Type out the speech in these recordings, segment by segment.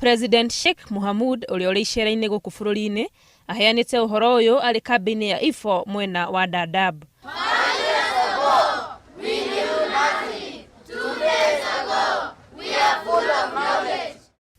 President Sheikh Mohamud ũrĩa ũrĩ icera-inĩ gũkũ bũrũri-inĩ aheanĩte ũhoro ũyũ arĩ kambĩ-inĩ ya Ifo mwena wa Dadaab.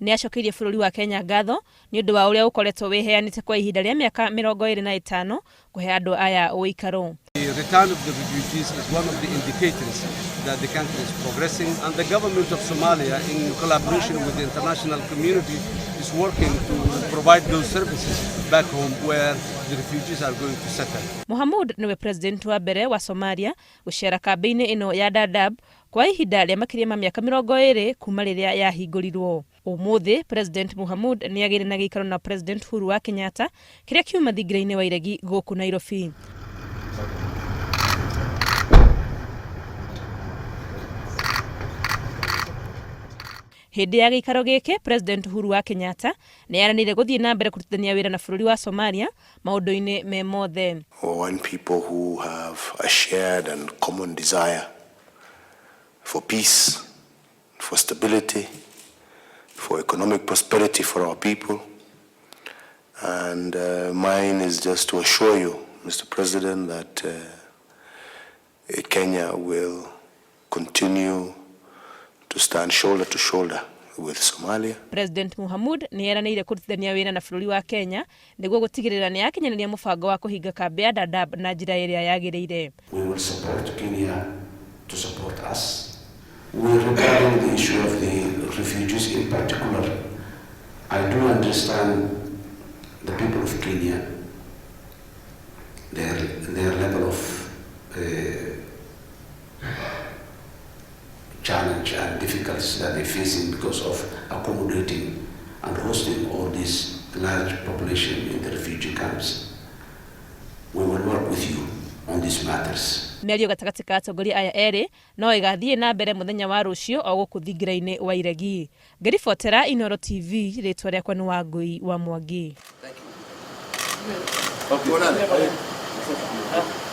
Nĩ acokeirie bũrũri wa Kenya ngatho nĩ ũndũ wa ũrĩa ũkoretwo wĩheanĩte kwa ihinda rĩa mĩaka 25 kũhe andũ aya ũikaro. The return of the refugees is one of the indicators that the country is progressing, and the government of Somalia, in collaboration with the international community, is working to provide those services back home where the refugees are going to settle. Mohamud nĩwe president wa mbere wa Somalia gũcera kambĩ-inĩ ĩno ya Dadaab kwa ihinda rĩa makĩria ma mĩaka 20 kuma rĩrĩa yahingũrirwo. Ũmũthĩ President Mohamud nĩ agĩire na gĩikaro na President Uhuru wa Kenyatta kĩrĩa kiuma thingira-inĩ wa iregi gũkũ Nairobi. Hĩndĩ ya gĩikaro gĩkĩ, President Uhuru wa Kenyatta nĩ eranĩire gũthiĩ na mbere kũrutithania wĩra na bũrũri wa Somalia maũndũ-inĩ me mothe. One people who have a shared and common desire for peace, for stability, for economic prosperity for our people. And mine is just to assure you, Mr. President, that Kenya will continue to stand shoulder to shoulder with Somalia. President Mohamud nĩ eranĩire kũrutithania wĩra na bũrũri wa Kenya nĩguo gũtigĩrĩra nĩ yakinyanĩria mũbango wa kũhinga kambĩ ya Dadaab na njĩra ĩrĩa yagĩrĩire. We will support Kenya to support us. We regarding the issue of the refugees in particular, I do understand the people of Kenya, their level of challenge and difficulties that they're facing because of accommodating and hosting all this large population in the refugee camps. We will work with you on these matters. Mĩario gatagatĩ ka atongoria aya erĩ no ĩgathiĩ na mbere mũthenya wa rũciũ o gũkũ thingira-inĩ wa iregi. Ngĩribotera Inooro TV, rĩtwa rĩakwa nĩ Wangũi wa Mwangi. Thank you. Okay.